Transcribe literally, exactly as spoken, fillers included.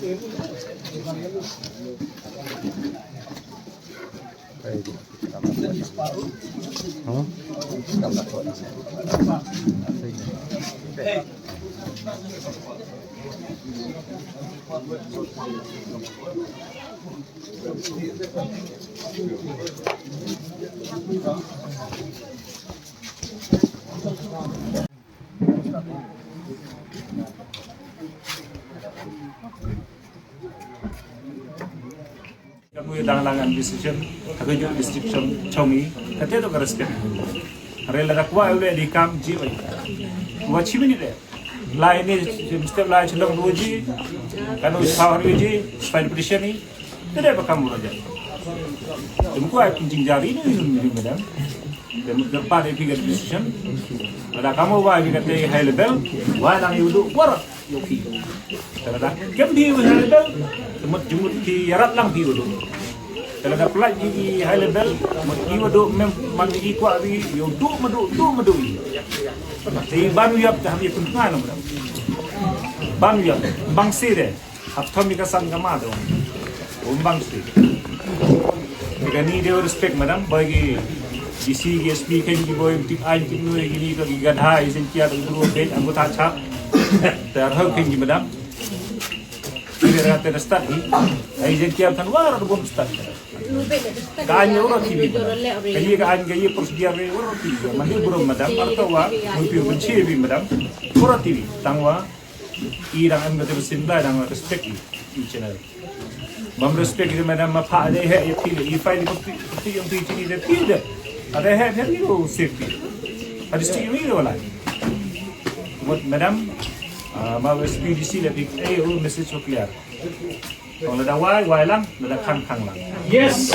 Ka mui dang lang an decision, ka ju decision chong i, ka te to ka respect. Re la da kwah u le di kam ji wai. Wa chi minit de. Lai ni, step lai chelong ru ji, ka nu power ru ji, spine pressure ni, te de ba kam ru ja. Tum kwah pun jing jari ni, ni, ni, madam. Te mut kyrpad ïa phi ka decision. Lada ka mut ba phi kata high level, ba nang ïoh duh por ïa phi. Te lada kem phi high level, te mut jingmut phi ïarap lang phi ïoh duh. Te lada pynlait ki high level, mut ki ïoh duh mem man ki kwah phi ïoh duh ma duh duh ma duh. Te ban ïap te ham ïa pynpngan. Ban ïap bang sire. Hap thom ïa ka san ka ma dong. Um bang sih. Ïa kani dei respect madam, boi ki D C ki S P ken ki boi tip aiñ tip nui kini to ki gadha isen kiar ki bru ken anggota chap. Te arhau ken ki madam. Ïa ka te start hi. Ai isen kiar kan war bom start. Ka aiñ ïa wara T V madam. Ka ïa ka aiñ ka ïa prosedur ïa wara T V. Mandi bru madam arto wa mun pi un chevi madam. Wara T V. Tang wa I dang em ka te sin Blai dang respect i, i channel. Bam respect i madam ma pha de he i phi i file i phi i phi i phi de phi de. Ade he he i ro safety. Ade sti i ro la. What madam? Ah, ma S P D C le phi e o message so clear. Kong la da wai wai lang, la da khang khang lang. Yes.